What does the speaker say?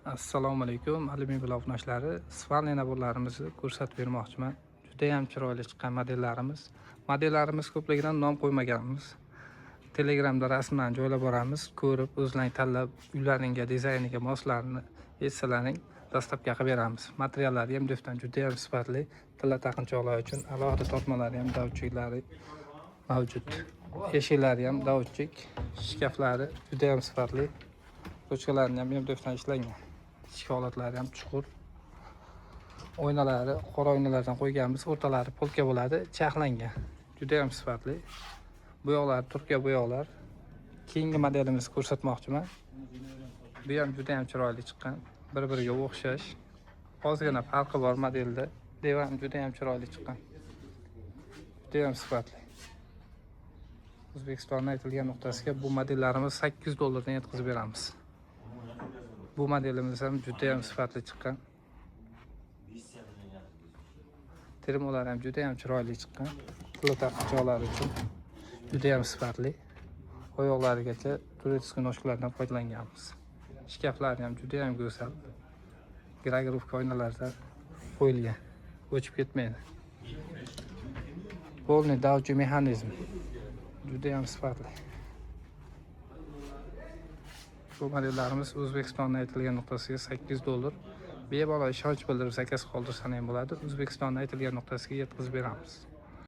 Assalomu alaykum, alyumin obunachilar. Сварный набор larimizni ko'rsatib bermoqchiman. Juda ham chiroyli chiqqan modellarimiz. Modellarimiz ko'pligidan nom qo'ymaganmiz. Telegramda rasmlarni joylab boramiz. Ko'rib, o'zlaring tanlab, uylaringga, dizayniga moslarini etsalaring, доставка qilib beramiz. Materiallari ham MDFdan juda ham sifatli. Tilla taqinchoqlar uchun alohida tortmalari ham, davchiklari mavjud. Eshiklari ham davchik, shkaflari juda ham sifatli. Ruchkalarini ham MDFdan ishlangan. Ichki holatlari ham chuqur. Oynalari qora oynalardan qo'yganmiz. O'rtalari полка bo'ladi, charxlangan. Juda ham sifatli. Bo'yoqlar Turkiya bo'yoqlar. Keyingi modelimizni ko'rsatmoqchiman. Bu ham juda ham chiroyli chiqqan. Bir-biriga o'xshash. Ozgina farqi bor modelda. Divan juda ham chiroyli chiqqan. Juda ham sifatli. O'zbekistonning aytilgan nuqtasiga bu modellarimiz 800 dollardan yetkazib beramiz. Bu modelimiz ham juda ham sifatli chiqqan. Termolar ham juda ham chiroyli chiqqan. Tilla taqinchoqlar uchun juda ham sifatli. Oyoqlarigacha турецкий ножка lardan foydalanganmiz. Shkaflari ham juda ham go'zal. Гравировка oynalardan qo'yilgan. O'chib ketmaydi. Полный davchi mexanizm. Juda ham sifatli. Bu modellarimiz O'zbekistonda aytilgan nuqtasiga 800 dollar. Bemalol ishonch bildirib заказ qoldirsan ham bo'ladi. O'zbekistonda aytilgan nuqtasiga yetkazib beramiz.